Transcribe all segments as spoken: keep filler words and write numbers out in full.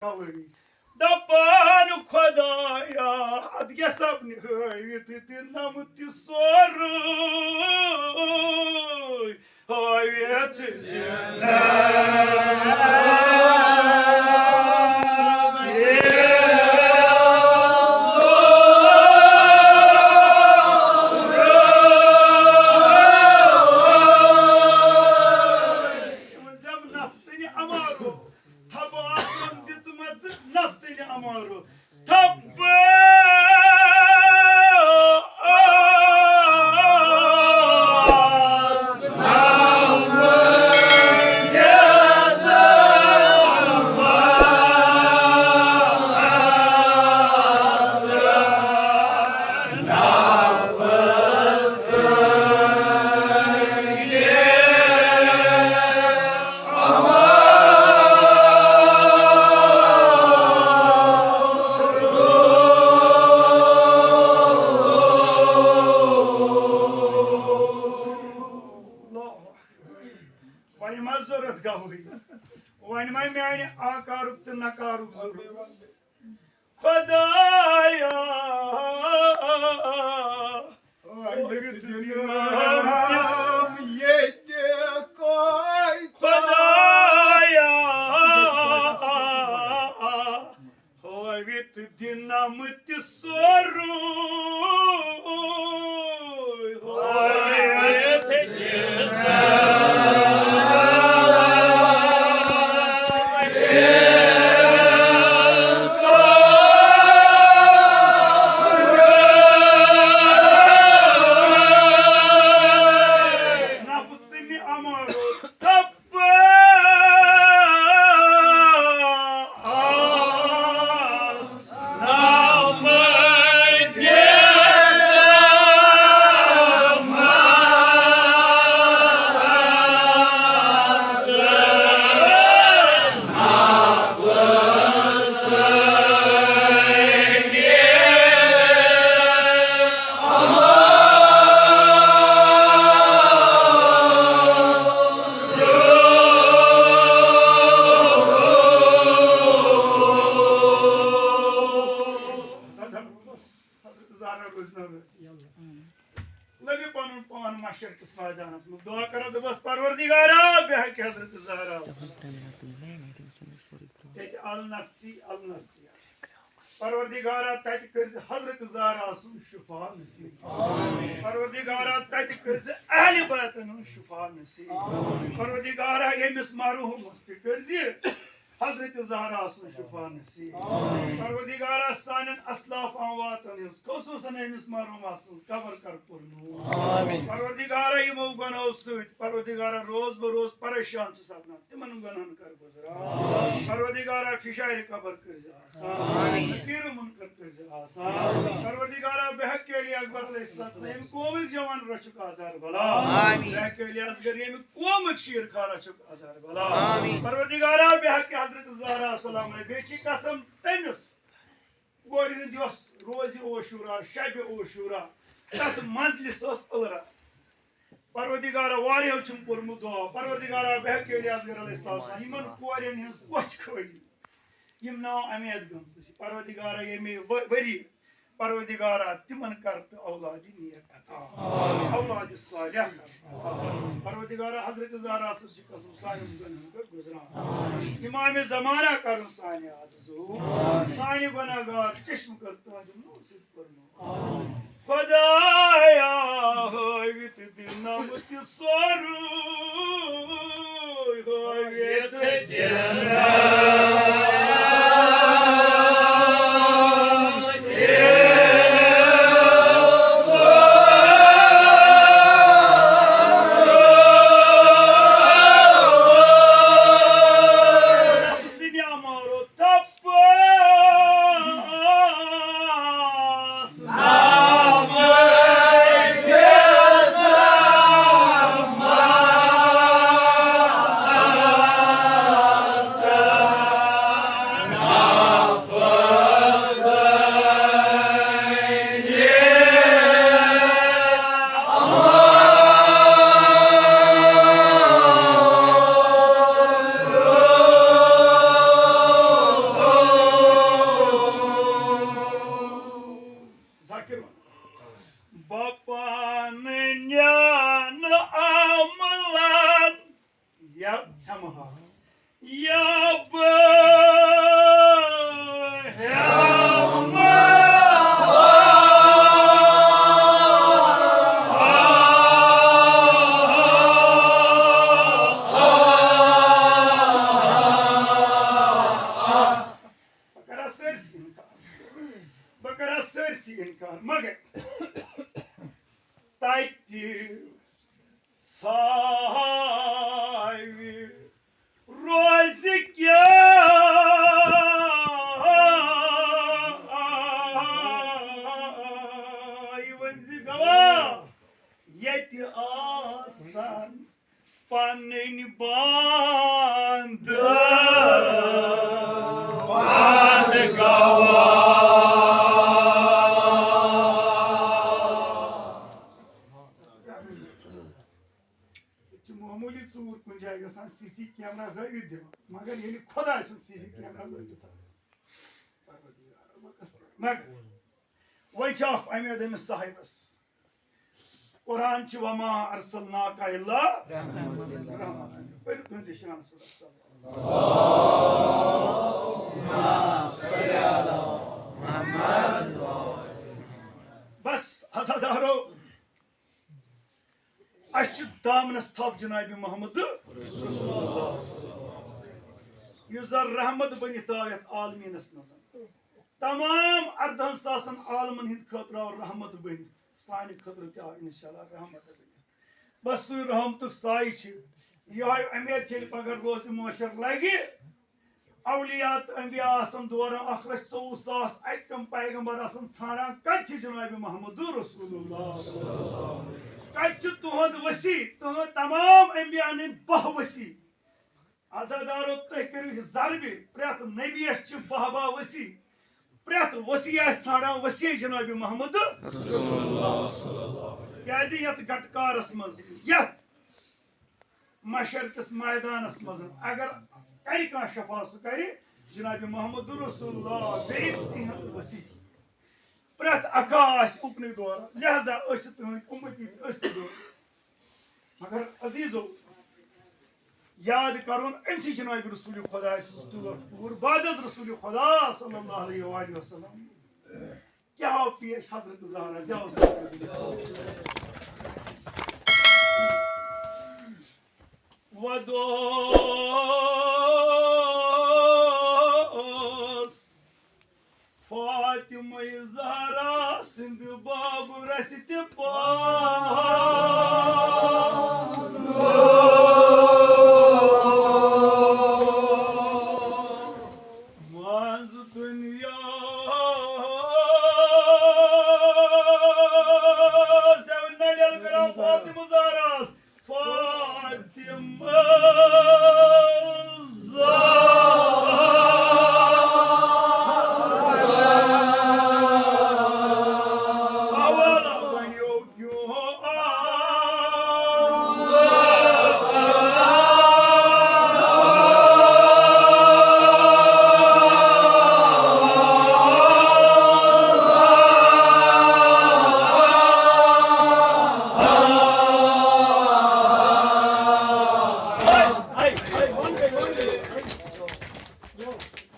دپان خۄدایا، اتھ گژھِ سپنہِ ہٲوِتھ دِنم تہِ سورُے، ہٲوِتھ دِنم تہِ سورُے۔ یِمن زم نفسنہِ امارو تھپہٕ آسن دِژمژٕ نفسنہِ امارو۔ تھپہٕ آسن وۄنۍ ما ضروٗرت گوٚوٕے؟ وۄنۍ ما میانہِ آکارُک تہٕ نکارُک ضروٗرت؟ خۄدایا، ہٲوِتھ دِنم ییٚتہِ کۄے خۄدایا، ہٲوِتھ دِنم تہِ سورُے، ہٲوِتھ دِنم۔ نفسنہِ امارو تھپہٕ آسنم دِژمژٕ حضرت زہرا روزناو حظ۔ لٔبِو پنُن پان مشرقس میدانس منٛز۔ دعا کرو، دوٚپُس، پروردگارا، بحق حضرت زہرا۔ ییٚتہِ النفسی، النفسی۔ پروردگارا، تتہِ کٔرزِ حضرت زہرا سٕنٛز شفا نصیب۔ پروردگارا، تتہِ کٔرزِ اہل بیتن ہٕنٛز شفا نصیب۔ پروردگارا، ییٚمِس مرحومس تہِ کٔرزِ حضرت زہرا سٕنٛز شفا نصیب۔ پروردگارا، سانٮ۪ن اسلاف امواتن ہٕنٛز، خصوصاً أمِس مرحومہ سٕنٛز قبر کر پُرنوٗر۔ پروردگارا، یِمو گۄناہو سۭتۍ، پروردگارا، روز بہ روز پریشان چھِ سپدان، تِمن گۄناہن کر گُزران۔ پروردگارا، فشارِ قبر کٔرزِ آسان۔ نکیر منکر کٔرزِ آسان۔ پروردگارا، بحق علی اکبر علیہ السلام، ییٚمہِ قومٕکۍ جوان رچھُکھ آزار بلا۔ بحق علی اصغر، ییٚمہِ قومٕکۍ شیر خان رچھُکھ آزار بلا۔ پروردگارا، بحق حضرت زہرا سلام، بیٚیہِ چھِ قسم تٔمِس کورِ ہُنٛد یۄس روزِ عاشورا، شبِ عاشورا، تتھ مجلس ٲس ٲلرا۔ پروردگارا، واریاہو چھُم پوٚرمُت دعا۔ پروردگارا، بحق علی اصغر علیہ السلام، یِمن کورٮ۪ن ہٕنٛز کۄچھ کھٲلی، یِم ناو اُمید گٔمژٕ چھِ۔ پروردگارا، ییٚمے ؤ-، ؤری، پروردگارا، تِمن کر تہٕ اولادِ نیک عطا، اولادِ صالح کر عطا۔ پروردگارا، حضرت زہرا سٕنٛز چھِ قسم، سانٮ۪ن گۄنہن کر گُزران۔ امام زمانہ کرُن سانہِ آرزو، سانہِ گۄناہگار چشم کر تُہنٛدِ نوٗرٕ سۭتۍ پُرنوٗر۔ خۄدایا، ہٲوِتھ دِنم تہِ سورُے، ہٲوِتھ دِنم تہِ سورُے۔ نفسنہِ امارو تھپہٕ انکار، مگر تتہِ ژھاوِ روزِ کیٛاہ؟ یہِ ؤنۍ زِ گواہ، ییٚتہِ آسن پنٕنۍ باندٕ پانہٕ گواہ۔ ییٚتہِ چھِ معموٗلی ژوٗر کُنہِ جایہِ گژھان، سی سی کیمرا ہٲوِتھ دِوان، مگر ییٚلہِ خۄداے سُنٛد سی سی کیمرا لٲگِتھ آسہِ، مگر وۄنۍ چھِ اکھ اُمید أمِس صاحبس۔ قرآن چھِ وما ارسلناک الا رحمت۔ پٔرِو تُہٕنٛدِس شانس پٮ۪ٹھ۔ بس، عزادارو، اَسہِ چھِ دامنَس تھپھ جناب محمد رسول اللہ، یُس زن رحمت بٔنِتھ آو یَتھ عالمیٖنَس منٛز۔ تمام اَردَہَن ساسَن عالمَن ہٕنٛدِ خٲطرٕ آو رحمت بٔنِتھ، سانہِ خٲطرٕ تہِ آو انشاءاللہ رحمت بٔنِتھ۔ بس سُے رحمتُک سایہِ چھِ۔ یِہوٚے اُمید چھِ، ییٚلہِ پگاہ روزِ محشر لگہِ، اولیاء تہٕ انبیاء آسن دوران اکھ لچھ ژوٚوُہ ساس اَتہِ تِم پیغمبر آسن ژھانڈان، کتہِ چھِ جناب محمد رسول اللہ؟ کتہِ چھِ تُہنٛد وصی، تُہنٛد تمام انبیاء ہٕنٛدۍ باہ وصی؟ عزادارو، تُہۍ کٔرِو یہِ ضربہِ، پرٛٮ۪تھ نبیَس چھِ باہ باہ وصی، پرٛٮ۪تھ وصی آسہِ ژھانڈان وصی جناب محمد۔ کیازِ یتھ گٹکارس منٛز، یتھ محشر کِس میدانس منٛز اگر کرِ کانٛہہ شفاعت، سُہ کرِ جناب محمد رسول اللہ، بیٚیہِ تِہُنٛد وصی۔ پرٛٮ۪تھ اکھا آسہِ اُکنُے دوران، لہذا أسۍ چھِ تُہٕنٛدۍ اُمتی تہٕ أسۍ تہِ دوران۔ مگر عزیزو، یاد کرُن أمۍ سٕے جناب رسول خۄداے سٕنٛز ٹٲٹھ پوٗر بعد از رسول خۄدا صلی اللہ علیہ وآلہ وسلم۔ کیٛاہ آو پیش حضرت زہرا؟ زیادٕ وَدوس فاطمہ زہرا سٕنٛدِ بابہٕ رَسہِ تہِ پان۔ منٛز دُنیا زٮ۪و نَلٮ۪ل کران فاطمہ زہراس، فاطمہ زہرا۔ حوالہ بنیو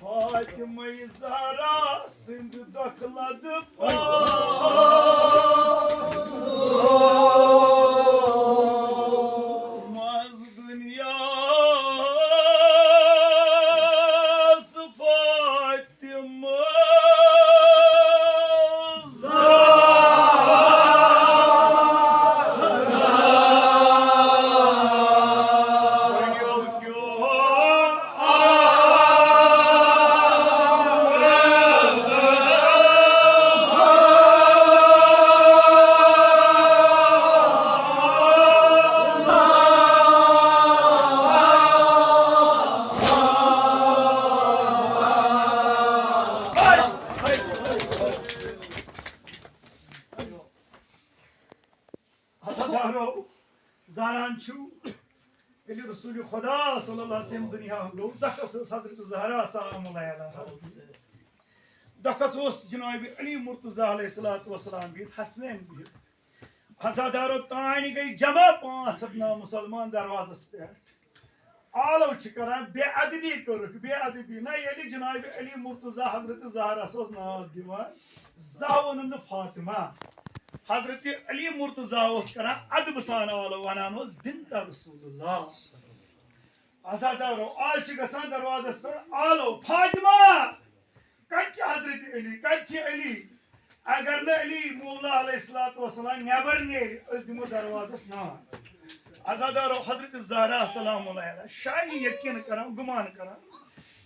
فاطمہ زہرا سٕنٛدِ دۄکھٕ لدٕ پاو منٛز دُنیاہَس فاطمہ زہرا۔ ہسا دارو زانان چھُو، ییٚلہِ رسول خدا صلی اللہ علیہ وسلم دُنیا گوٚو، دۄکھس ٲس حضرت زہرا سلام اللہ علیہا۔ دۄکھس اوس جناب علی مرتضیٰ علیہ الصلوۃ والسلام بِہِتھ، حسنین بِہِتھ۔ عزادارو، تانۍ گٔے جمع پانٛژھ ہَتھ نامسلمان دروازس پٮ۪ٹھ۔ آلو چھِ کران، بے ادبی کٔرٕکھ، بے ادبی۔ نہ، ییٚلہِ جناب علی مرتضیٰ حضرت زہرا اوس ناد دِوان، زانٛہہ ووٚنُن نہٕ فاطمہ۔ حضرت علی مرتضیٰ اوس کران ادبہٕ سان آلو، ونان اوس، بنت رسول اللہ۔ عزادارو، آز چھِ گژھان دروازس پٮ۪ٹھ آلو، فاطمہ! کتہِ چھِ حضرت علی؟ کتہِ چھِ علی؟ اگر نہٕ علی مولا علیہ الصلوۃ والسلام نٮ۪بر نیرِ، أسۍ دِمو دروازس نار۔ عزادارو، حضرت زہرا سلام اللہ علیہا شاید یقین کران، گمان کران،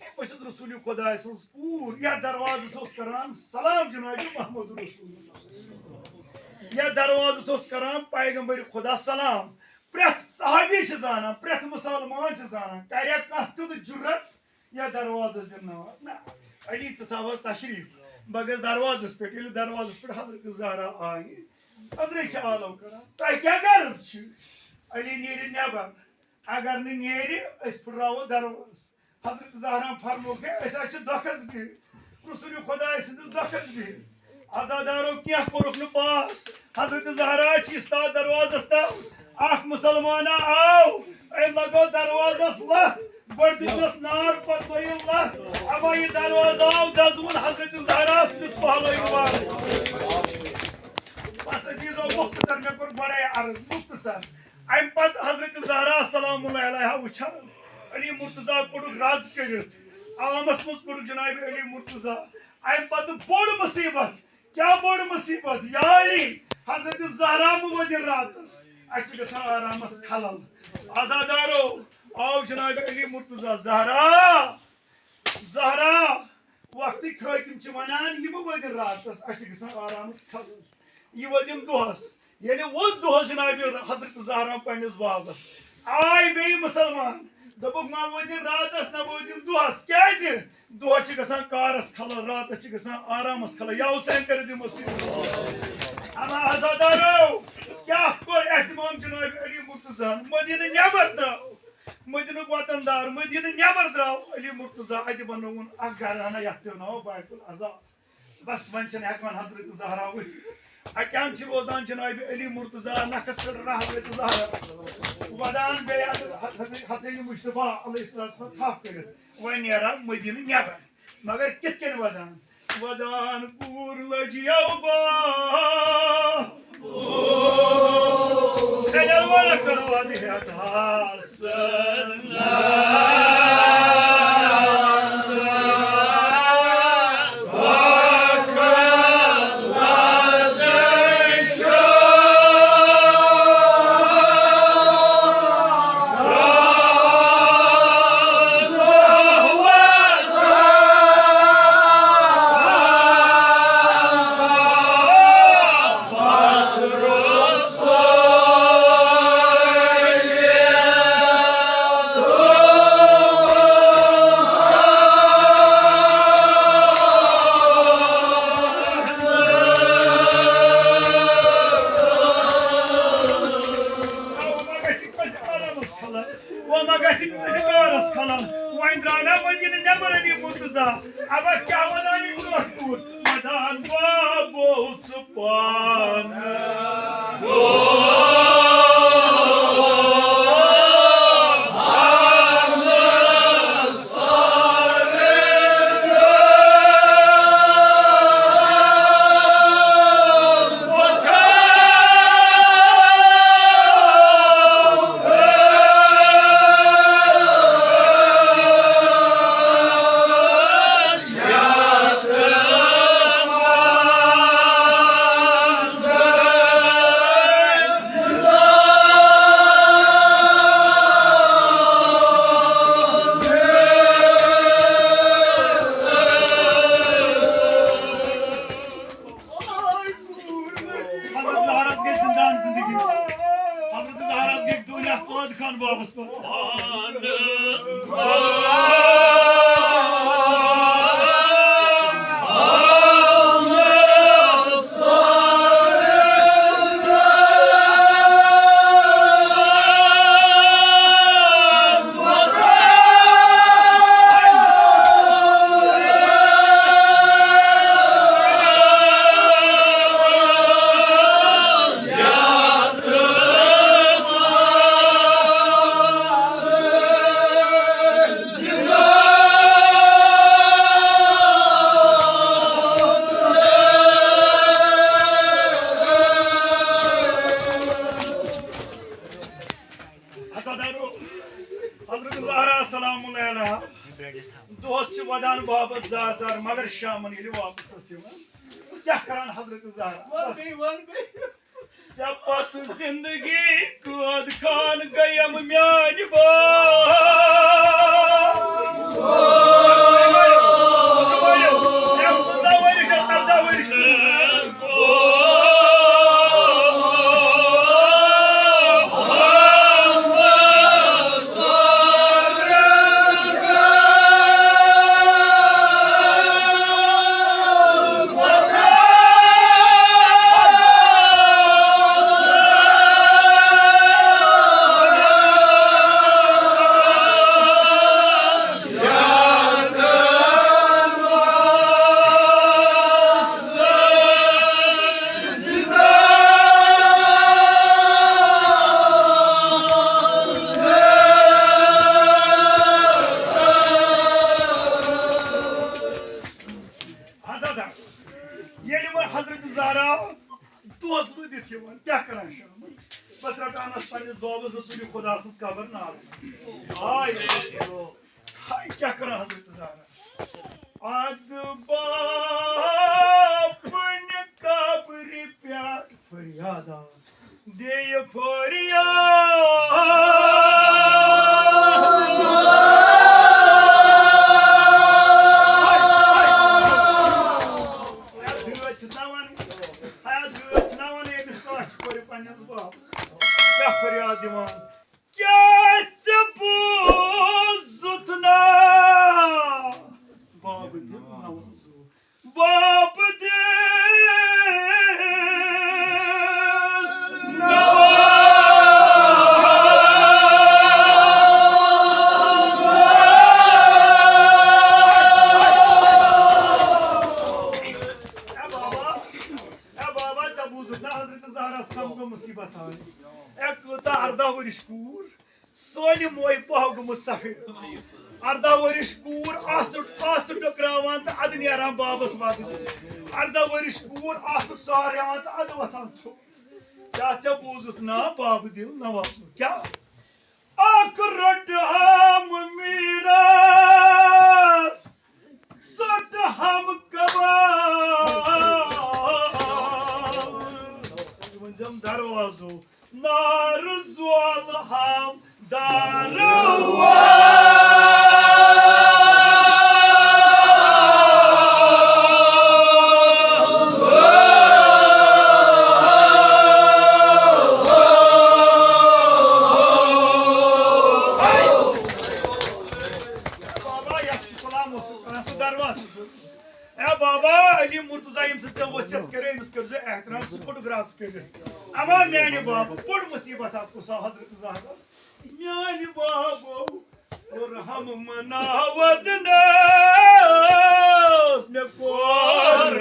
ہے، بہٕ چھَس رسول خداے سٕنٛز کوٗر۔ یتھ دروازس اوس کران سلام جناب محمد رسول اللہ، یتھ دروازس اوس کران پیغمبر خدا سلام۔ پرٛٮ۪تھ صحابی چھِ زانان، پرٛٮ۪تھ مسلمان چھِ زانان، کریا کانٛہہ تیُتھ جُرت یا دروازس دِنہٕ نار؟ نہ، علی، ژٕ تھاو حظ تشریف۔ بہٕ گژھٕ دروازس پٮ۪ٹھ۔ ییٚلہِ دروازس پٮ۪ٹھ حضرت زہرا آیہِ، أنٛدرے چھِ آلو کران، تۄہہِ کیٛاہ غرض چھُ؟ علی نیرِ نٮ۪بر، اگر نہٕ نیرِ، أسۍ پھٕٹراوو دروازٕ۔ حضرت زہرا فرموو، ہے، أسۍ حظ چھِ دۄکھس بِہِتھ، رسول خداے سٕنٛدِس دۄکھس بِہِتھ۔ عزادارو، کینٛہہ کوٚرُکھ نہٕ پاس۔ حضرت زہرا چھِ استاد دروازس تل، اکھ مسلمانا آو، أمۍ لگٲو دروازس لتھ، گۄڈٕ دیُتنس نار، پتہٕ لٲیِن لتھ۔ اما یہِ دروازٕ آو دزوُن حضرت زہرا سٕنٛدِس پہلوِ مُبارک۔ بس عزیزو، مختصر، مےٚ کوٚر گۄڈے عرض، مختصر۔ امہِ پتہٕ حضرت زہرا سلام اللہ علیہا وٕچھان، علی مرتضیٰ کوٚڑُکھ رز کٔرِتھ، عامس منٛز کوٚڑُکھ جناب علی مرتضیٰ۔ امہِ پتہٕ بوٚڑ مصیبت، کیٛاہ بوٚڑ مصیبت؟ یا علی، حضرت زہرا مہٕ ودِن راتس، اسہِ چھِ گژھان آرامس خلل۔ عزادارو، آو جناب علی مرتضیٰ، زہرا، زہرا، وقتٕکۍ حٲکِم چھِ ونان، یہِ مہٕ ودِن راتس، اسہِ چھِ گژھان آرامس خلل۔ یہِ ودِن دۄہس۔ ییٚلہِ ووٚد دۄہس جناب حضرت زہرا پننِس بابس، آے بیٚیہِ مسلمان، دوٚپُکھ، مہ ودِن راتس، نہ ودِن دۄہس۔ کیٛازِ؟ دۄہس چھِ گژھان کارس خلل، راتس چھِ گژھان آرامس خلل۔ یا حسین کٔرِو دِمو سۭتۍ۔ اما عزادارو، کیٛاہ کوٚر اہتمام جناب علی مرتضیٰ ہن؟ مدینہٕ نٮ۪بر درٛاو، مدینُک وطن دار مدینہٕ نٮ۪بر درٛاو علی مرتضیٰ، اتہِ بنووُن اکھ گھرانہ، یتھ پیٚو ناو بیت العزا۔ بس وۄنۍ چھِنہٕ ہٮ۪کان حضرت زہرا ؤتھِتھ۔ اَتہِ اَنٛد چھِ روزان جناب علی مرتضیٰ نکھس پٮ۪ٹھ رہا حضرت زہرا۔ ودان گٔے حضرت حسین مجتبیٰ علیہ السلام تھپھ کٔرِتھ۔ وۄنۍ نیران مدینہٕ نٮ۪بر۔ مگر کِتھ کٔنۍ ودان؟ ودان کوٗر لٔج یَو با۔ تیٚلہِ وَلہٕ کَرو اَدٕ ہٮ۪تھ حسن۔ وۄنۍ ما گژھِ کٲنٛسہِ کارس خلل؟ وۄنۍ درٛاو نا مدینہٕ نٮ۪بر علی مرتضیٰ؟ اگر کیٛاہ ونان یہِ برٛونٛٹھ کُن؟ ودان بابو ژٕ پانہٕ۔ حضرت زہرس گٔے زندان زندگی۔ حضرت زہرس گٔے دنیا قٲد خان بابس پتہٕ۔ حضرت زہرا سلام اللہ علیہا دۄہس چھِ ودان بابس زار زار، مگر شامن ییٚلہِ واپس ٲس یِوان، کیٛاہ کران حضرت زہرا؟ وَن بس۔ بیٚیہِ، وَن بیٚیہِ۔ ژےٚ پتہٕ زندگی قٲد خان گٔیم میانہِ باے۔ اَمہِ پنٛژاہ ؤری چھِ، اَرداہ ؤری چھِ۔ اَہَن سا، ییٚلہِ وۄنۍ حضرت زہرا دۄہَس منٛز دِتھ یِوان، کیٛاہ کران شامَن؟ بس رٹان ٲس پنٛنِس بابَس رسول خدا سٕنٛز قبر نار۔ ہاے، ہاے، کیٛاہ کران حضرت زہرا؟ اَدٕ بابٕنہِ قبرِ پٮ۪ٹھ فریادا۔ دِیہِ فریاد۔ حیات گٲڑۍ چھِس نا وَنٕنۍ، حیات گٲڑۍ چھِس نا وَنٕنۍ، أمِس کَتھ چھِ کورِ پنٛنِس بابَس؟ کیٛاہ فریاد دِوان؟ کیٛاہ ژےٚ بوٗزُتھ نا؟ بابہٕ دیُت نوازو۔ بابہٕ دیُت نوازو۔ اے بابا، اے بابا، ژےٚ بوٗزُتھ نا حضرت زہرس کم کم مصیبت آے؟ اے کۭژاہ ارداہ ؤرِش کوٗر، سٲلِم موے پاہو گٔمٕژ سفید۔ ارداہ ؤرِش کوٗر آسہٕ، آسہٕ ٹکراوان تہٕ ادٕ نیران بابس وَدُن۔ ارداہ ؤرِش کوٗر آسُک سار ہٮ۪وان تہٕ ادٕ وۄتھان تھوٚد۔ کیٛاہ ژےٚ بوٗزُتھ نا بابہٕ دِل نوازُن؟ کیٛاہ؟ اکھ رٔٹ ہم میٖراث، ژٔٹ ہم کباب۔ یہِ ؤنۍ زٮ۪م دروازو۔ نار زول ہم دروازو۔ بابا، یتھ چھُ سلام اوسُکھ کران، سُہ دروازٕ چھُ سُہ۔ اے بابا، علی مرتضی، ییٚمہِ سۭتۍ ژےٚ وصیت کٔرٕے، أمِس کٔرۍزِ احترام، سُہ پھُٹ گرٛاس کٔرِتھ۔ اما میانہِ بابہٕ، بوٚڑ مصیبت اکھ کُس آو حضرت زہرس؟ میانہِ بابو کوٚر ہم منا ودنس، مےٚ کوٚر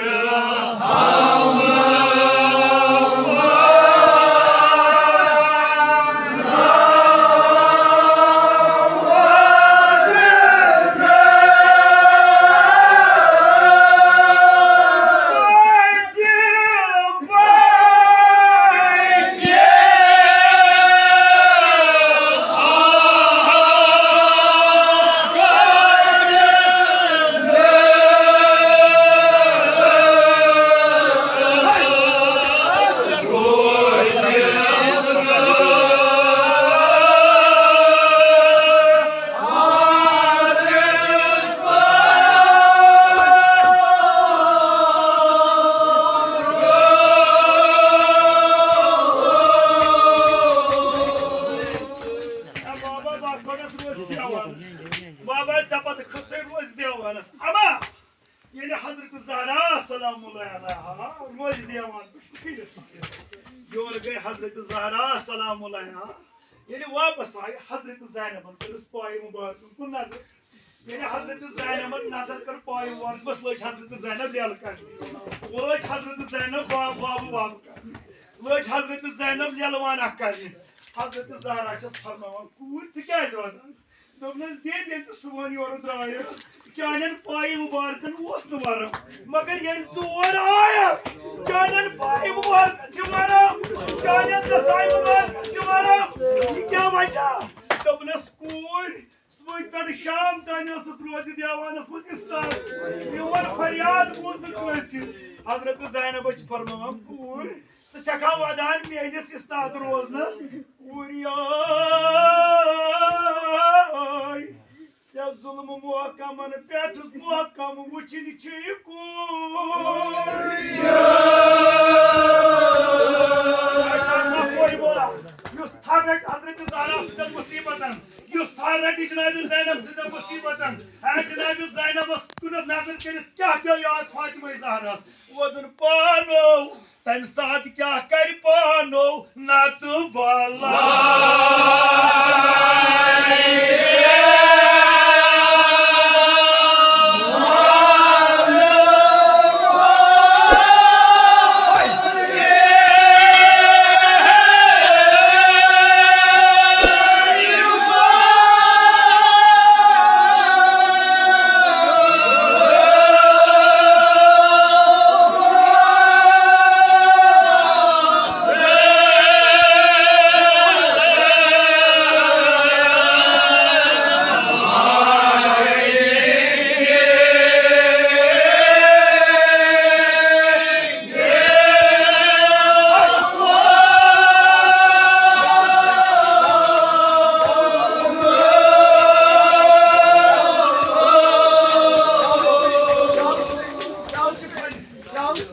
بابا، بابا، خۄدس روزِ دیوان۔ بابا، ژےٚ پتہٕ کھسے روزِ دیوانس۔ اما، ییٚلہِ حضرت زہرا سلام اللہ علیہا روزِ دیوان پٮ۪ٹھ پھِرِتھ یور گٔے، حضرت زہرا سلام اللہ علیہا ییٚلہِ واپس آیہِ، حضرت زینبن کٔرٕس پایہِ مُبارکن کُن نظر۔ ییٚلہِ حضرت زینبن نظر کٔر پایہِ مُبارکس، لٔج حضرت زینب لیلہٕ کرنہِ۔ لٔج حضرت زینب باب-، بابہٕ بابہٕ کرنہِ۔ لٔج حضرت زینب لیلہٕ وانہ کرنہِ۔ حضرت زہرا چھس فرماوان، کوٗر، ژٕ کیازِ ودان؟ دوٚپنس، دِد، ییٚلہِ ژٕ صُبحن یورٕ درٛایَکھ، چانٮ۪ن پایہِ مُبارکن اوس نہٕ ورم، مگر ییٚلہِ ژٕ اورٕ آیَکھ، چانٮ۪ن پایہِ مُبارکن چھِ ورم، چانٮ۪ن دستایہِ مُبارکن چھِ ورم۔ یہِ کیٛاہ وجہ؟ دوٚپنس، کوٗرۍ، صُبحٕکۍ پٮ۪ٹھٕ شام تام ٲسٕس روزِ دیوانس منٛز استاد، میون فریاد بوٗز نہٕ کٲنٛسہِ۔ حضرت زینب چھِ فرماوان، کوٗر، ژٕ چھکھا ودان میٲنِس استاد روزنس؟ کوٗر، ژےٚ ظلم محکمن پٮ۪ٹھ محکم وٕچھِنۍ چھِ یہِ کوٗر۔ اچھا، نہ کوئی بولا۔ یُس تھر رٹہِ حضرت زہرا سۭتۍ مصیبتن، یُس تھر رٹہِ جناب زینب سۭتۍ مصیبتن، ہے جناب زینبس کُنتھ نظر کٔرِتھ کیٛاہ پیوٚو یاد فاطمہ زہراہس؟ وودُن پانو تمہِ ساتہٕ کیٛاہ کرِ پانو نتہٕ بلاے۔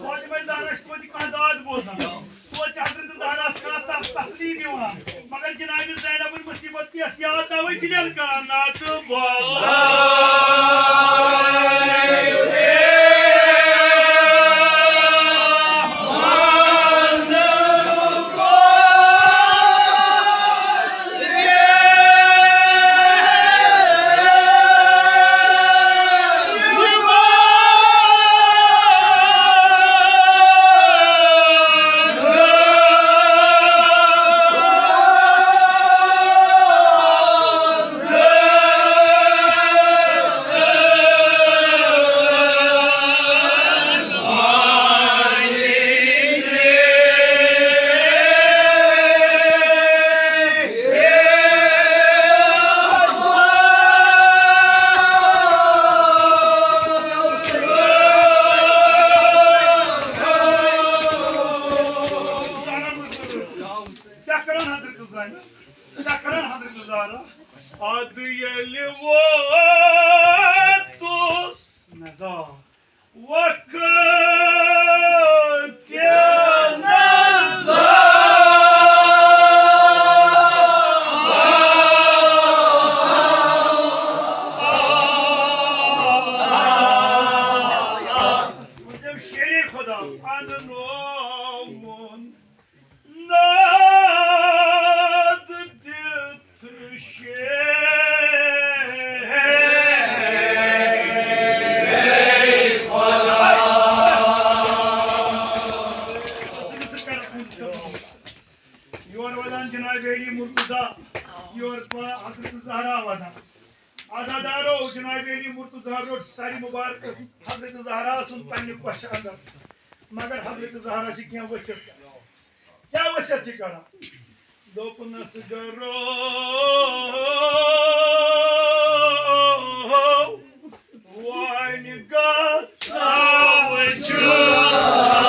فاطمہ زہرا چھِ توتہِ کانٛہہ داد بوزان، توتہِ چھِ حضرت زہراہس کانٛہہ تس-، تسلی دِوان، مگر جناب زینبٕنۍ مصیبت پیٚیَس یاد، توے چھِ نٮ۪ل کران نعتہٕ بلاے۔ کیٛاہ کران حضرت زینب؟ کیٛاہ کران حضرت زہرا؟ ادٕ ییٚلہِ ووتُس نظر۔ وقت کیا نظر۔ وۄنۍ شیرِ خدا اننومُن ناد دِتھ شیخ۔ یور ودان جناب علی مرتضی، یور پا حضرت زہرا ودان۔ عزادارو، جناب علی مرتضی روٚٹ سرِ مبارک حضرت زہرا سُنٛد پننہِ کۄچھہِ اندر، مگر حضرت زہرا چھِ کینٛہہ ؤسیت کران۔ کیٛاہ ؤسیت چھِ کران؟ دوٚپنَس گرو وۄنۍ گژھو جُدا۔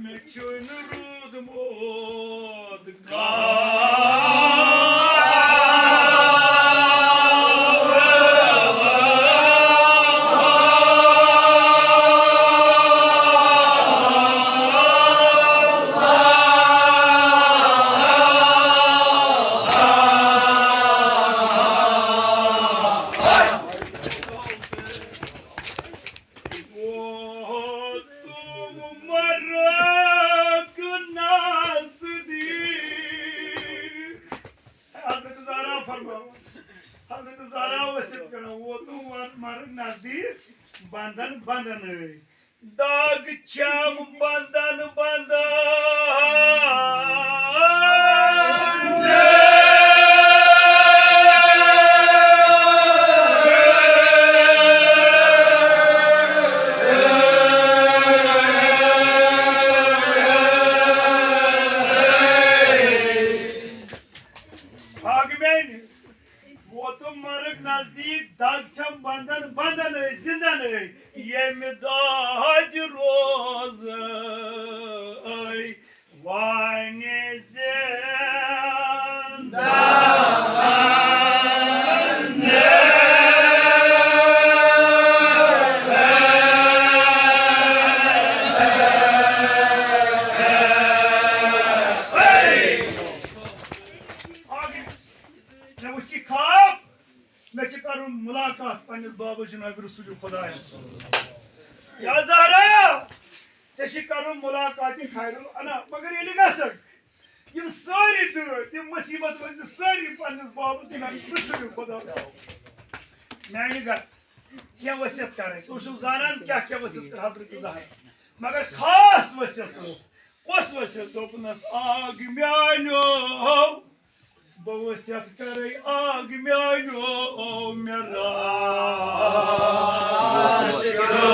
مےٚ چھُنہٕ روٗدمُت ووتُم مرگ نزدیٖک۔ حضرت زہرا فرماوان، حضرت زہرا ؤسِتھ کران، ووتُم وَن مرگ نزدیٖک، بندن بندن ٲے۔ داغ چھم بندن بندن۔ داغ میانہِ ووتُم مرگ نزدیٖک۔ دیٖک دگ چھم بندن، بندن ٲے، زندن ٲے، ییٚمہِ دادِ روزٕ ٲے وانہِ زندن۔ مےٚ وٕچھ یہِ خواب، مےٚ چھِ کرُن ملاقات پننِس بابا جناب رسول خدایس۔ یا زہرا، ژےٚ چھِ کرُن ملاقات خیر الانام، مگر ییٚلہِ گژھکھ، یِم سٲری دٲدۍ، یِم مصیبت ؤنۍ زِ سٲری پننِس بابا جناب رسول خدا۔ میانہِ گرٕ کینٛہہ وصیت کرٕنۍ، تُہۍ چھِو زانان کیٛاہ کیٛاہ وصیت کٔر حضرت زہرا، مگر خاص وصیت ٲس۔ کۄس وصیت؟ دوٚپنس، آگ میانیو، بہٕ وصیت کرے آگ میانیو، مےٚ راتھ کیو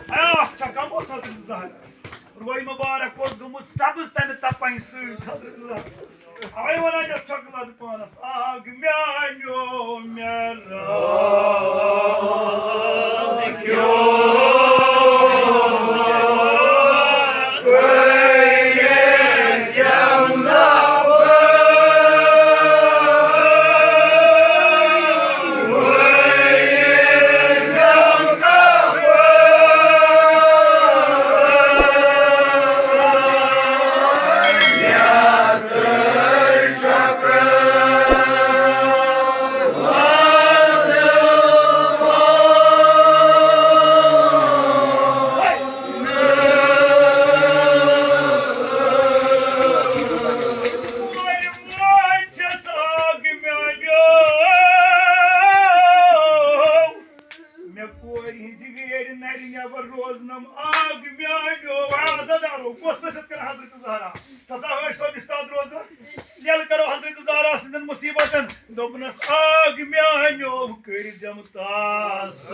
اکھ چھکا اوس حضرت زہرس۔ روے مبارک اوس گوٚمُت سبز تمہِ تپنہِ سۭتۍ حضرت زہرس۔ اوے ونان یتھ چھۄکہٕ لد پانس، آگ میانیو مےٚ راتھ کیو۔ مےٚ کورِ ہٕنٛزِ ویرِ نرِ نٮ۪بر روزنم آگ میانیو۔ آ، عزادارو، کۄس وصیت کٔر حضرت زہرا؟ تسا ہٲج صٲب استاد روزان۔ لیلہٕ کرو حضرت زہرا سٕنٛدٮ۪ن مصیبتن۔ دوٚپنس، آگ میانیو، کٔرۍ زٮ۪م تس۔